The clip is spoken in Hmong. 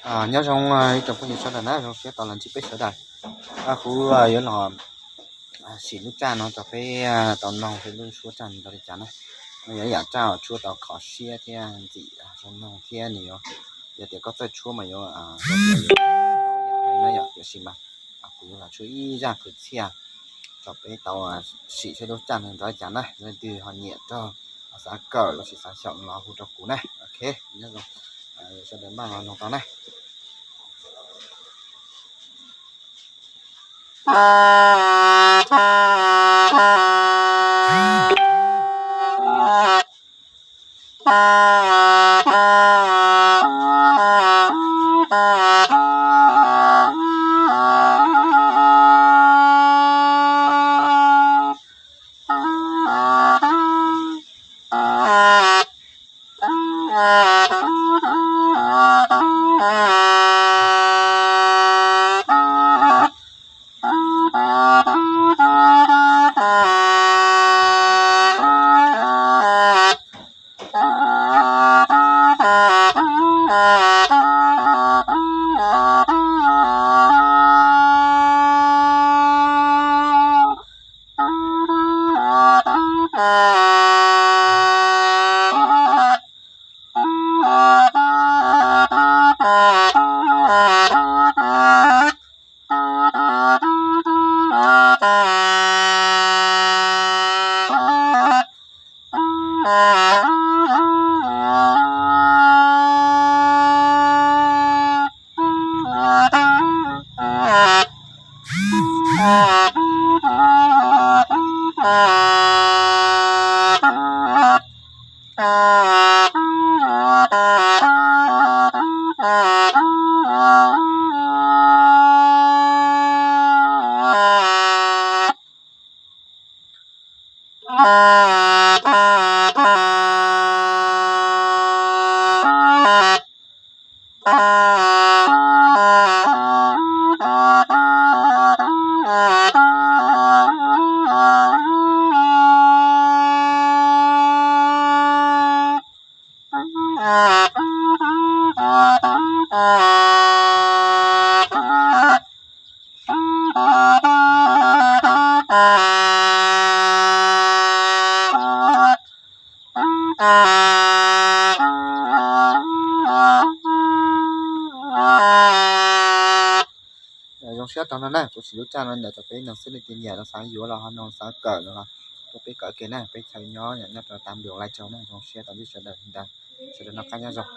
Nyob zoo ib tsoom phooj ywg sawv daws na, zoo siab tau los ntsib peb sawv daws. Kuv yuav los sim lub tsaj no rau peb tau noog peb lub suab tsaj nws zoo li cas na. No yog ib yam tsaj uas tshuab tau kho siab thiab ntxim zoo noog thiab nws yuav, yog tias koj txawj tshuab mas yuav, yam no yom, tiam sis mas kuv yuav los tshuab ib zaj kwv txhiaj rau peb tau sim saib lub tsaj no nrov li cas na. Leej twg ho nyiam rau, xav kawm lossis xav xyaum los hu rau kuv na. Ok, nyob zoo, sawv daws maj los noog tau na. Zoo siab tau no na, kuv sim lub tsaj no ntawd rau peb noog xwb, leej twg nyiam los xav yuav los ho noog xav kawm los ho tuaj peb kawm ke na, peb chaw nyob nyob rau tam du lai tsaug na, zoo siab tau ntsib sawv daws ntawd, sawv daws noj qab nyob zoo.